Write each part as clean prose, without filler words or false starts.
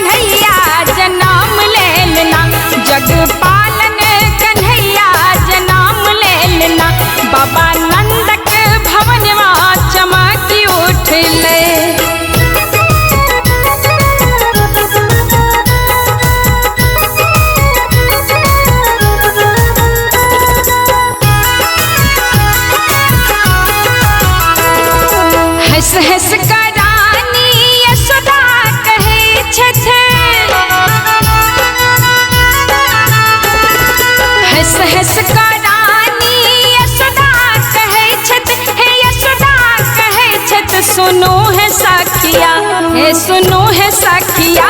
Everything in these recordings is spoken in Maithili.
कन्हैया जनम लेलना, जगपालन कन्हैया जनम लेलना। बाबा नंदक भवनवा चमकी उठलै। हंस हंस कर रानी यशोदा कहै छथि, हंस हंस कर रानी यशोदा कहै छथि, हे यशोदा कहै छथि, सुनू हे सखिया, हे सुनू हे सखिया,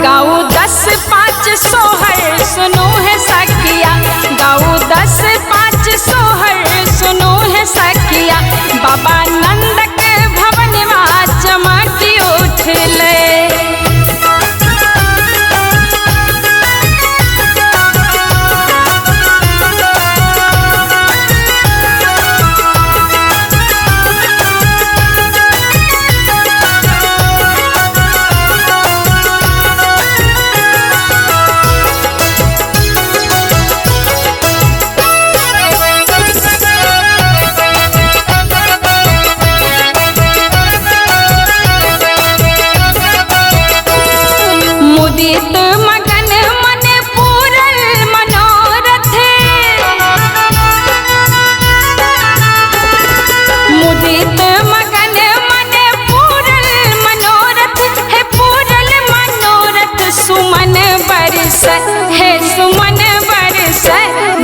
गाऊ 10 5 सोहर, सुनू हे सखिया, गाऊ 10 5 सोहर, सुनू हे सखिया। बाबा नंदक भवनवा चमकी उठलै। मुदित मगन मन पूरल मनोरथ, मुदित मगन मन पूरल मनोरथ, हे पूरल मनोरथ, सुमन बरस, हे सुमन बरस,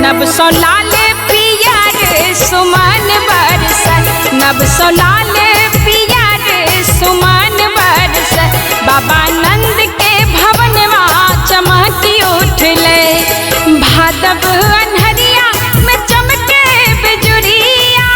नभ सो लाल पियर सुमन बरस, नभ सो लाल पियर सुमन बरस। बाबा नंद के भवनवा चमकी उठलै। भादव अन्हरिया में चमके बिजुरिया,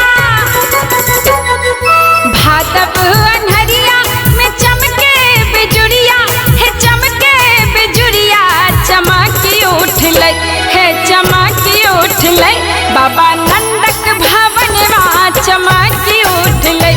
भादव अन्हरिया में चमके बिजुरिया, हे चमके बिजुरिया, चमकी उठलै, हे चमकी उठलै। बाबा नंदक भवनवा चमकी उठलै।